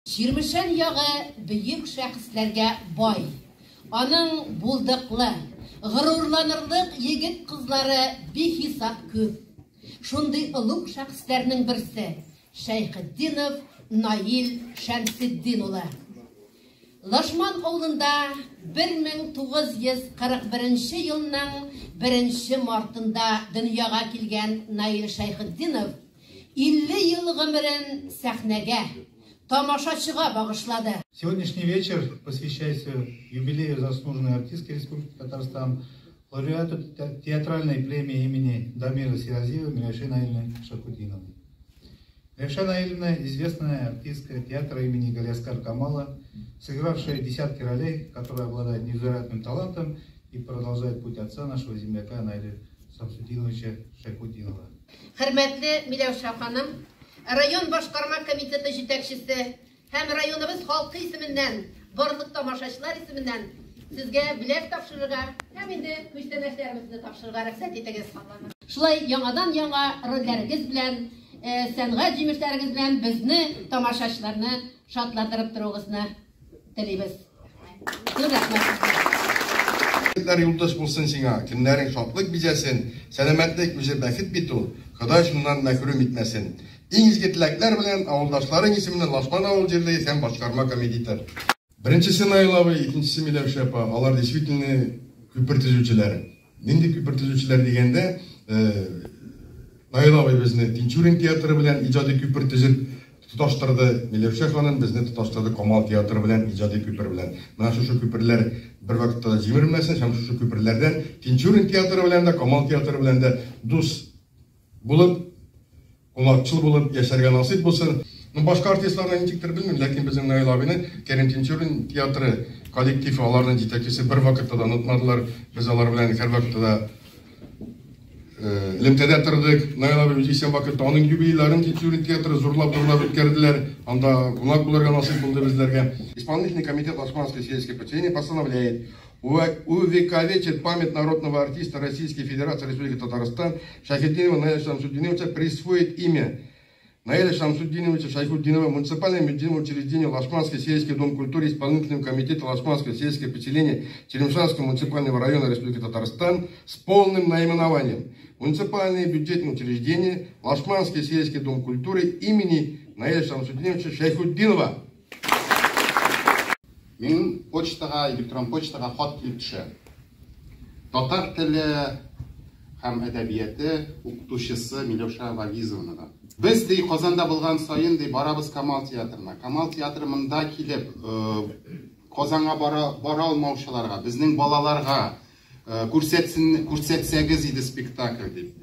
Чирмешән ягы бөек шәхесләргә бай. Аның булдыклы, горурланырлык егет-кызлары бихисап күп. Шундый олуг шәхесләрнең берсе, Шәйхетдинов Наил Шәмсетдин улы. Лашман авылында 1941 елның беренче мартында дөньяга килгән Наил Шәйхетдинов 50 ел гомерен сәхнәгә, тамашачыга багышлады. Сегодняшний вечер посвящается юбилею заслуженной артистки Республики Татарстан, лауреату театральной премии имени Дамира Сиразиева Миляше Наильевны Шахутдиновой. Миляше Наильевна – известная артистка театра имени Галиаскар Камала, сыгравшая десятки ролей, которая обладает невероятным талантом и продолжает путь отца нашего земляка Наиля Шамсутдиновича Шайхутдинова. Хөрмәтле Миләүшә ханым, район башкарма комитеты җитәкчесе һәм районыбыз халкы исеменнән, барлык тамашачылар исеменнән сезгә бүләк тапшырырга һәм инде күчтәнәчләребезне тапшырырга рөхсәт итегез. Шулай яңадан-яңа рольләрегез белән, сәнгать җимешләрегез белән безне, тамашачыларны шатландырып торуыгызны телибез. Зур рәхмәт сезгә. Бәхетләр юлдаш булсын сиңа, көннәрең шатлык бизәсен, сәламәтлек үзе бәхет бит ул, Ходай шуннан мәхрүм итмәсен. Иң изге теләкләр белән, авылдашларың исеменнән Лашман авыл җирлеге һәм башкарма комитеты. Беренчесе Наил абый, икенчесе Миләүшә апа, алар действительно күпер төзүчеләр. Нинди күпер төзүчеләр дигәндә, Наил абый безне Тинчурин театры белән иҗади күпер төзеп тоташтырды. Миләүшә ханым безне тоташтырды Камал театры белән иҗади күпер белән. Менә шушы күперләр бервакытта да җимерелмәсен һәм шушы күперләрдән Тинчурин театры белән дә, Камал театры белән дә дус булып, кунакчыл булып яшәргә насыйп булсын. Ну, башка артистларны ничектер белмим, ләкин безнең Наил абыйны Кәрим Тинчурин театры коллективы, аларның җитәкчесе бервакытта да онытмадылар. Без алар белән һәрвакытта да элемтәдә тордык. Наил абый үзе исән вакытта аның юбилейларын Тинчурин театры зурлап-зурлап үткәрделәр. Анда кунак булырга насыйп булды безләргә. Исполнительный комитет Лашманское сельское поселение постановляет увековечить память народного артиста Российской Федерации Республики Татарстан Шайхетдинова Наиля Шамсутдиновича, присвоить имя Наиля Шамсутдиновича Шайхутдинова муниципальное бюджетное учреждение Лашманский сельский дом культуры исполнительного комитета Лашманского сельского поселения Черемшанского муниципального района Республики Татарстан с полным наименованием муниципальное бюджетное учреждение Лашманский сельский дом культуры имени Наиля Шамсутдиновича Шайхутдинова. Минем почтага, электрон почтага хат килеп төшә. Татар теле һәм әдәбияты укытучысы Миләүшә Вагизовнадан. Без, ди, Казанда булган саен, ди, барабыз Камал театрына. Камал театры монда килеп, Казанга бара, бара алмаучыларга, безнең балаларга күрсәтсен, күрсәтсәгез иде спектакль дип.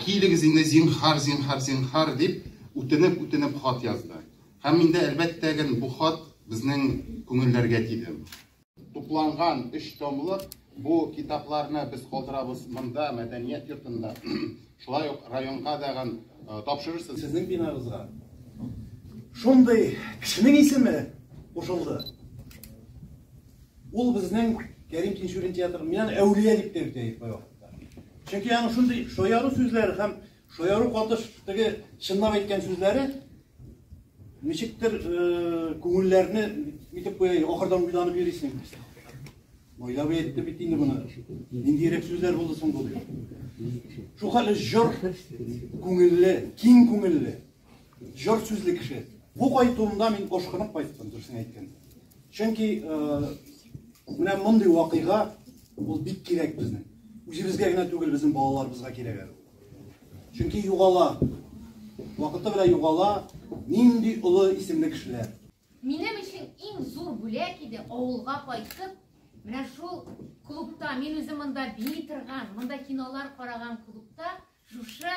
Килегез инде, зинһар, зинһар, зинһар дип, үтенеп, үтенеп хат язды. Һәм инде әлбәттә бу хат безнең күңелләргә тиде. Тупланган өч томлык бу китапларны без калдырабыз монда, мәдәният йортында. Шулай ук районга дагын тапшырырсыз. Сезнең бинагызга шундый кешенең исеме кушылды. Ул безнең Кәрим Тинчурин театры миннән әүлия дип тә йөртә кайвакытта. Чөнки аның шундый шаяру сүзләре һәм шаяру катыш теге чынлап әйткән сүзләре ничектер күңелләрне итеп куя, ахырдан уйланып йөрисең. Уйлап әйтте бит инде моны. Ниндирәк сүзләр булды соң бу дип. Шул хәле җор күңелле, киң күңелле, җор сүзле кеше. Бу кайтуымда мин ашкынып кайттым, дөресен әйткәндә. Чөнки менә мондый вакыйга ул бик кирәк безнең. Үзебезгә генә түгел, безнең балаларыбызга кирәк әле. Чөнки югала. Вакыты белән югала нинди олы исемле кешеләр. Минем өчен иң зур бүләк иде авылга кайтып, менә шул клубта, мин үзем монда бии торган, монда кинолар караган клубта шушы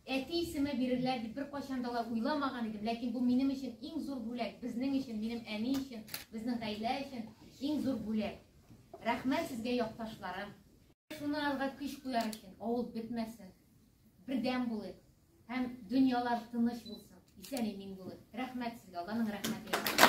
әти исеме бирерләр дип беркайчан да алай уйламаган идем. Ләкин бу минем өчен иң зур бүләк, безнең өчен, минем әни өчен, безнең гаилә өчен иң зур бүләк. Рәхмәт сезгә, якташларым. Шуны алга көч куяр өчен, авыл бетмәсен, бердәм булыйк һәм дөньялар тыныч булсын, исән имин булыйк. Рәхмәт сезгә, Алланың рәхмәте яусын.